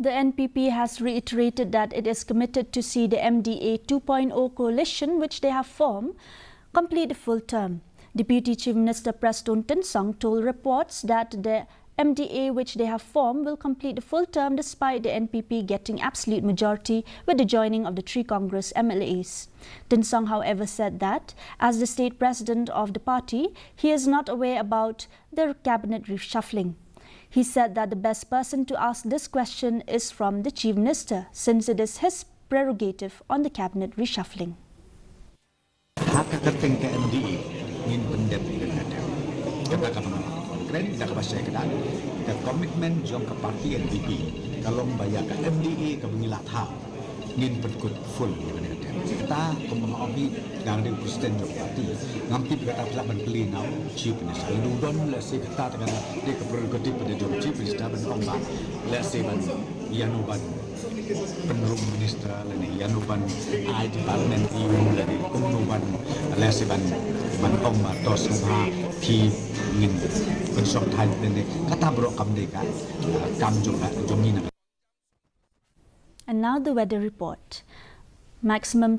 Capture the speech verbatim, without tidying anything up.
The N P P has reiterated that it is committed to see the M D A two point oh coalition, which they have formed, complete the full term. Deputy Chief Minister Prestone Tynsong told reports that the M D A which they have formed will complete the full term despite the N P P getting absolute majority with the joining of the three Congress M L As. Tynsong, however, said that as the state president of the party, he is not aware about the cabinet reshuffling. He said that the best person to ask this question is from the Chief Minister, since it is his prerogative on the cabinet reshuffling. Ha ka kyrteng ka M D A ngin pyndep ka kyrteng. Kata ka ba nga kren da kaba shai ka dan ka commitment jong ka party N P P ka long ba ïa ka M D A kaba ngi la thaw ngin pynkut full ïa ka kyrteng. Kata kumba nga ong hi dang dei president jong ka party ngam tip kata phi lah ban kylli na u chief minister. Lada u don lehse kata ta ka dei ka prerogative ka dei jong chief minister ban ong ba lehse ban ïa no ban pynrung minister lane ïa no ban ai department ïa u lane kumno ban lehse ban ban ong ba to sngewbha phi ngin pynsngewthuh lane kata baroh kam dei ka kam jong ka jong ngi na. And now the weather report. Maximum